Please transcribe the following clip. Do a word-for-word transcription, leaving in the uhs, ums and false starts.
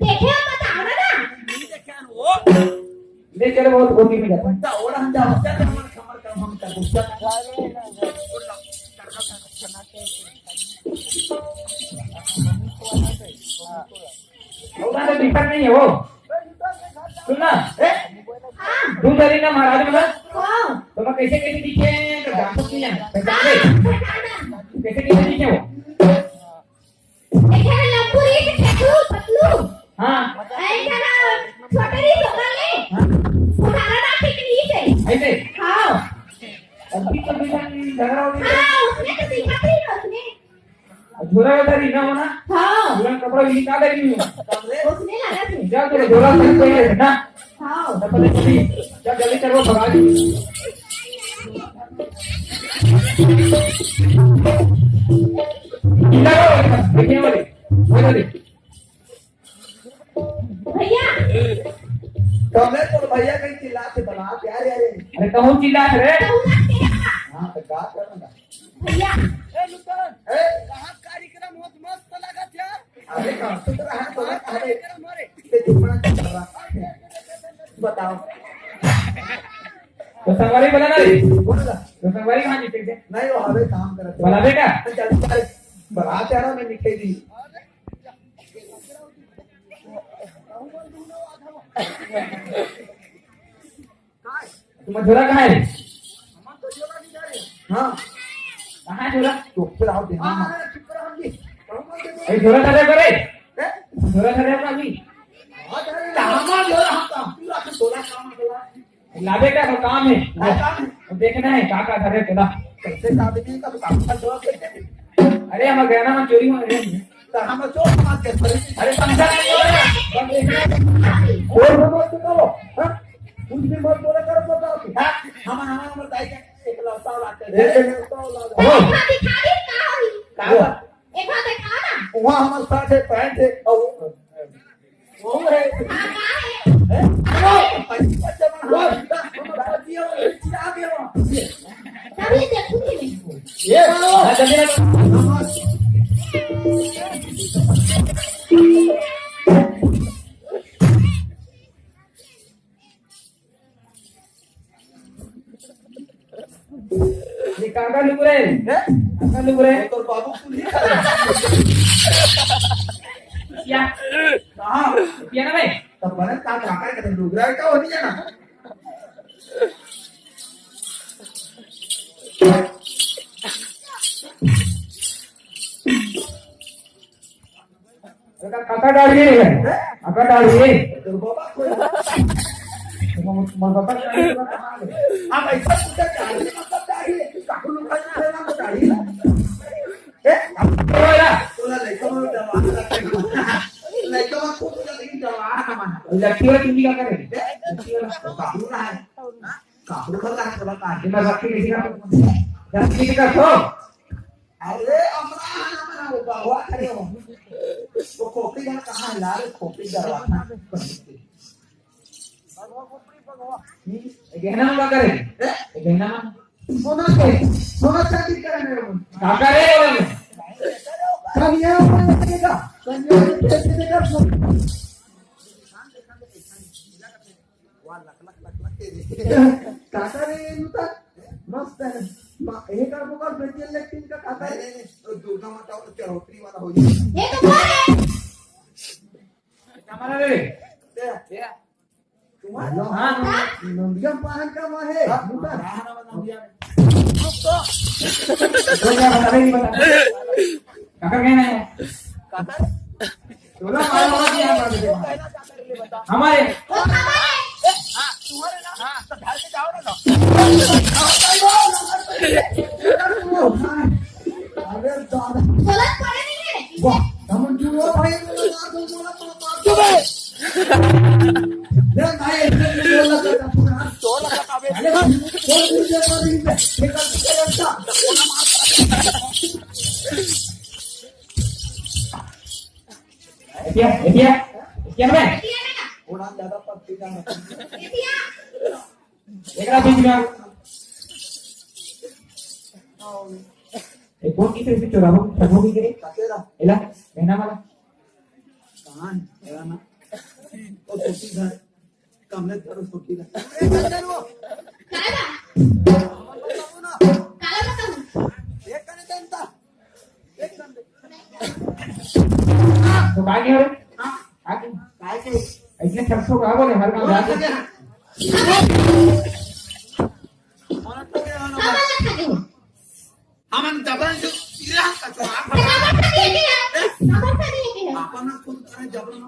देखे हो, बताओ ना ना। नहीं देखे हो। ले चलो, बहुत गोदी में जाता है। जा, ओड़ा हम जा, चल, हमर, हमर काम हम कर, चल। ओड़ा तो दिक्कत नहीं है वो। सुन ना, ए? हाँ। दूध हरी ना महाराज में ना? हाँ। तो मैं कैसे कैसे दिखे, तो जान सकती है, पहचान गए? हाँ। कैसे कैसे दिखे वो? एक है लंबू रे, एक है पतलू, पतलू। हाँ। एक है ना छोटे रे, छोटा ले। हाँ। उठाना ना, ठीक नहीं से। ऐसे? हाँ। अभी तो बेटा झगड़ा हो गया। हाँ, उसने तो सीखा थी ना उसने। झोला उधर ही ना होना। हाँ। झोला कपड़ा भी निकाल दे रही हूँ। उसने लगा थे। जा, तेरे झोला सही सही है ना? हाँ। चप्पल ले चली। जा, जल्दी चल, वो भगा दी। इधर आओ, देखिए वाले, वो वाले। भैया। कमले तो भैया कहीं चिल्ला के बना, प्यारे, अरे। अरे, कहूँ चिल्ला रे। कहूँ ना तेरा। हाँ, तो का करना? भैया। ए, नूतन, ए? कहाँ कार्यक्रम होत, मस्त लागत यार। अरे, कहाँ से तो रहा, बोला, कहाँ अरे। कार्यक्रम हो रे? ये दुकान चल रहा। बताओ। तो संगवारी बोला ना रे? बोल ना। तो संगवारी कहाँ जीते थे? नहीं, वो हवे काम करत हे। बोला बेटा। चल, चल, बरात है ना, मैं निकल दी। तुम्हारा झोला कहाँ है? हाँ। कहाँ है झोला? चुप रहो, ध्यान हाँ, मत। हाँ, चुप रहो जी। ए, झोला धरे करे? हैं? झोला धरे का अभी? हाँ, धरे। कहाँ झोला? हम तो पूरा झोला, कहाँ झोला? लावे का तो काम है। हाँ, काम है। देखना है, का का धरे तेला। कैसे आदमी का तो काम का झोला कैसे? अरे, हम गहना में चोरी हो गए। तो हम चोर मार के धरे। अरे, समझा नहीं हो रहा। हम देखना है। बोल, बोल, बोल, बोल, हाँ? कुछ भी मत बोला करो, बताओ तू। हाँ? हम, हम, हम बताइए, एक लौटा लाते हैं। एक लौटा लाते हैं। दिखा दे, दिखा दे, का होई? का होई? एक बार दिखा ना। वहाँ हमारे साथ है, पैंट है, और वो है। हाँ, का है? हैं? वो पैंट जमा वो, है। हम बात किया, वो चिढ़ा गया वहाँ। तभी देखूंगी मैं। ये, हाँ, जल्दी आ। ये काका लुक रहे हैं? हैं? काका लुक रहे हैं? तोर बाबू कुल ही खा रहे हैं। क्या? कहाँ? क्या ना भाई? तब बने का काका के लुक रहा है, क्या होती है ना? बेटा, काका डाढ़ी है। हैं? काका डाढ़ी है। तो बाबा कोई। तो मग, मग बाबा डाढ़ी वाला कहाँ है? आप ऐसा पूछा, डाढ़ी मतलब डाढ़ी है। काकू लोग का नाम है ना, तो डाढ़ी है। हैं? बोला। बोला, लड़का वाला जवान लड़का। लड़का वाला खूब बोला, लेकिन जवान हमारा। लड़की वाला चुन्नी का करे? हैं? लड़की वाला। तो काकू रहा है। काकू का रहा है, बोला, काकू। मैं रखी किसी का, रखी किसी का तो। अरे, अमरा है ना, वो बउआ खड़े हो। वो खोपड़ी का कहाँ है? ला रे, खोपड़ी गरवा था। हम्म, गहना में का करे? हैं? गहना में? सोना के, सोना चांदी करे मेरे को। का करे बोले? कन्या में देगा, कन्या में पैसे देगा, सोना। वाह, लख, लख, लख, लख के दे। काका रे, ये लूटा। मस्त है। मा-, एक और बोकर बेटियन लेकिन का काका नहीं, रे। नहीं, नहीं, तो दुर्गा माता और चढ़ोतरी वाला हो जाए। ये तो कौन है? हमारा रे। तेरा, तेरा। तुम्हारा? हाँ, हाँ। नंदिया पान का वहाँ है। हाँ, लूटा। हाँ, हाँ, नंदिया। रुक तो। हो गया, बता दे, नहीं बता। काका कहना है। काका? चलो, हमारे बाबा जी यहाँ पर देखो। हमारे। अरे दादा। वाह, हम जुआ भाई। चुप है। ले भाई, ऐसे नहीं बोला करता। अरे, बोल दीजिए, बोल दीजिए। एतिया, एतिया, एतिया में। थोड़ा ज्यादा पत्ती का। एक बीच में। एक कौन किसे से चोराबो, ठगबो की करे? कतेरा? एला, महीना वाला। कहाँ है? ना। ओ छोटी घर, कमरे करो छोटी घर। काय बा? काला बताऊ? एक करने देता। तो काय के रे? काय के? ऐसे शख्स को कहा बोले हर काम जाके? काला खाते हो? हमन जबरन से चिरा कचरा। काला खाते हैं क्या? काला खाते हैं क्या? अपन खुद करे जबरन।